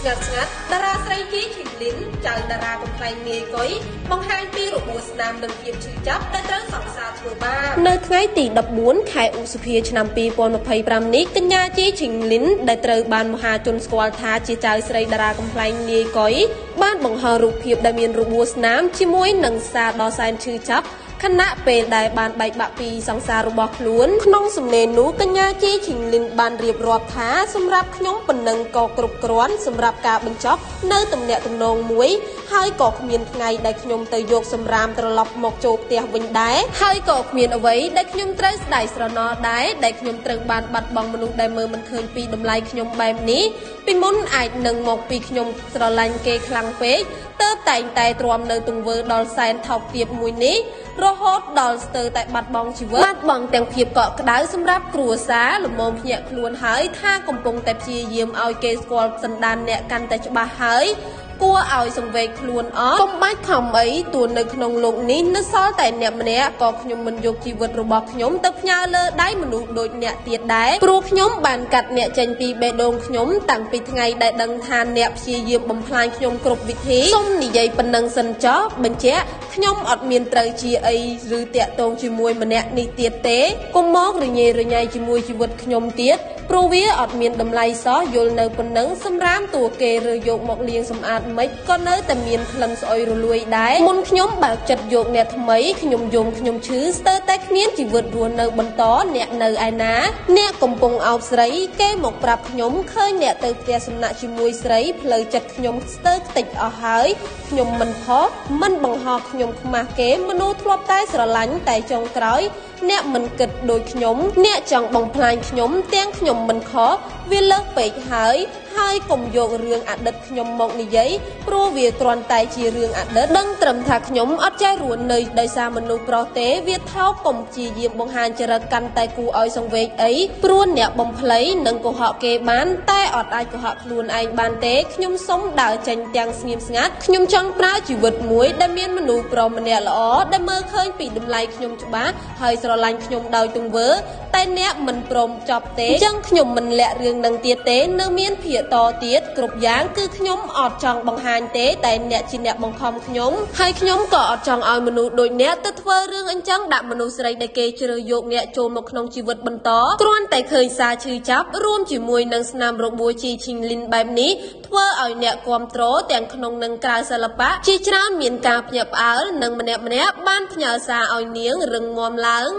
ស្ងាត់ស្ងាត់តារាស្រីជីឈីងលីនចៅតារាកំប្លែងនាយកុយបង្ហាញពីរបួសស្នាមនិងភាពឈឺចាប់ដែលត្រូវសង្សារធ្វើបាបនៅថ្ងៃទី14ខែឧសភាឆ្នាំ2025នេះកញ្ញាជីឈីងលីនដែលត្រូវបានមហាជនស្គាល់ថាជាចៅស្រីតារាកំប្លែងនាយកុយបានបង្ហោះរូបភាពដែលមានរបួសស្នាមជាមួយនឹងសារដ៏សែនឈឺចាប់ខណៈពេលដែលបានបែកបាក់ពីសង្សាររបស់ខ្លួនក្នុងសំណេរនោះកញ្ញាជីឈីងលីនបានរៀបរាប់ថាសម្រាប់ខ្ញុំប៉ុណ្ណឹងក៏គ្រប់គ្រាន់សម្រាប់ការបញ្ចប់នៅទំនាក់ទំនងមួយហើយក៏គ្មានថ្ងៃដែលខ្ញុំទៅយកសម្រាមត្រឡប់មកចូលផ្ទះវិញដែរហើយក៏គ្មានអ្វីដែលខ្ញុំត្រូវស្ដាយស្រណោដែរដែលខ្ញុំត្រូវបានបាត់បង់មនុស្សដែលមើលមិនឃើញពីតម្លៃខ្ញុំបែបនេះពីមុនអាចនឹងមកពីខ្ញុំស្រឡាញ់គេខ្លាំងពេកទើបតែងតែទ្រាំនៅទង្វើដ៏សែនថោកទាបមួយនេះរហូតដល់ស្ទើរតែបាត់បង់ជីវិតបាត់បង់ទាំងភាពកក់ក្ដៅសម្រាប់គ្រួសារលមមភ្ញាក់ខ្លួនហើយថាកំពុងតែព្យាយាមឲ្យគេស្គាល់សន្តានអ្នកកាន់តែច្បាស់ហើយគួរឲ្យសង្វេគខ្លួនអត់កុំបាច់ខំអីទួនៅក្នុងលោកនេះនៅសល់តែអ្នកម្នាក់ក៏ខ្ញុំមិនយកជីវិតរបស់ខ្ញុំទៅផ្ញើលើដៃមនុស្សដូចអ្នកទៀតដែរព្រោះខ្ញុំបានកាត់អ្នកចេញពីបេះដូងខ្ញុំតាំងពីថ្ងៃដែលដឹងថាអ្នកព្យាយាមបំផ្លាញខ្ញុំគ្រប់វិធីសូមនិយាយប៉ុណ្ណឹងសិនចុះបញ្ជាក់ខ្ញុំអត់មានត្រូវជាអីឬតាក់ទងជាមួយម្នាក់នេះទៀតទេកុំមករញ៉េរញ៉ៃជាមួយជីវិតខ្ញុំទៀតព្រោះវាអត់មានតម្លៃសោះយល់នៅប៉ុណ្ណឹងសម្រាមតួគេរើយកមកលាងសម្អាតមិនក៏នៅតែមានក្លិនស្អុយរលួយដែរមុនខ្ញុំបើកចិត្តយកអ្នកថ្មីខ្ញុំយំខ្ញុំឈឺស្ទើរតែគ្មានជីវិតរស់នៅបន្តអ្នកនៅឯណាអ្នកកំពុងអោបស្រីគេមកប្រាប់ខ្ញុំឃើញអ្នកទៅផ្ទះសំណាក់ជាមួយស្រីផ្លូវចិត្តខ្ញុំស្ទើរខ្ទេចអស់ហើយខ្ញុំមិនផុសមិនបង្ហោះខ្ញុំខ្មាស់គេមនុស្សធ្លាប់តែស្រឡាញ់តែចុងក្រោយអ្នកមិនគិតដូចខ្ញុំអ្នកចង់បំផ្លាញខ្ញុំទាំងខ្ញុំមិនខុសវាលើសពេកហើយហើយកុំយករឿងអតីតខ្ញុំមកនិយាយព្រោះវាគ្រាន់តែជារឿងអតីតដឹងត្រឹមថាខ្ញុំអត់ចេះរស់នៅដោយសារមនុស្សប្រុសទេវាថោកកុំព្យាយាមបង្ហាញចរិតកាន់តែគួរឲ្យសង្វេគអីព្រោះអ្នកបំភ្លៃនិងកុហកគេបានតែអត់អាចកុហកខ្លួនឯងបានទេខ្ញុំសុំដើរចេញទាំងស្ងៀមស្ងាត់ខ្ញុំចង់ប្រើជីវិតមួយដែលមានមនុស្សប្រុសម្នាក់ល្អដែលមើលឃើញពីតម្លៃខ្ញុំច្បាស់ហើយស្រឡាញ់ខ្ញុំដោយទង្វើតែអ្នកមិនព្រមចប់ទេអញ្ចឹងខ្ញុំមិនលាក់រឿងនឹងទៀតទេនៅមានភាគតទៀតគ្រប់យ៉ាងគឺខ្ញុំអត់ចង់បង្ហាញទេតែអ្នកជាអ្នកបង្ខំខ្ញុំហើយខ្ញុំក៏អត់ចង់ឲ្យមនុស្សដូចអ្នកទៅធ្វើរឿងអញ្ចឹងដាក់មនុស្សស្រីដែលគេជ្រើសយកអ្នកចូលមកក្នុងជីវិតបន្តគ្រាន់តែឃើញសារឈឺចាប់រួមជាមួយនឹងស្នាមរបួសជីឈីងលីនបែបនេះធ្វើឲ្យអ្នកគាំទ្រទាំងក្នុងនិងក្រៅសិល្បៈជាច្រើនមានការភ្ញាក់ផ្អើលនិងម្នាក់ៗបានផ្ញើសារឲ្យនាងរឹងមាំឡើង។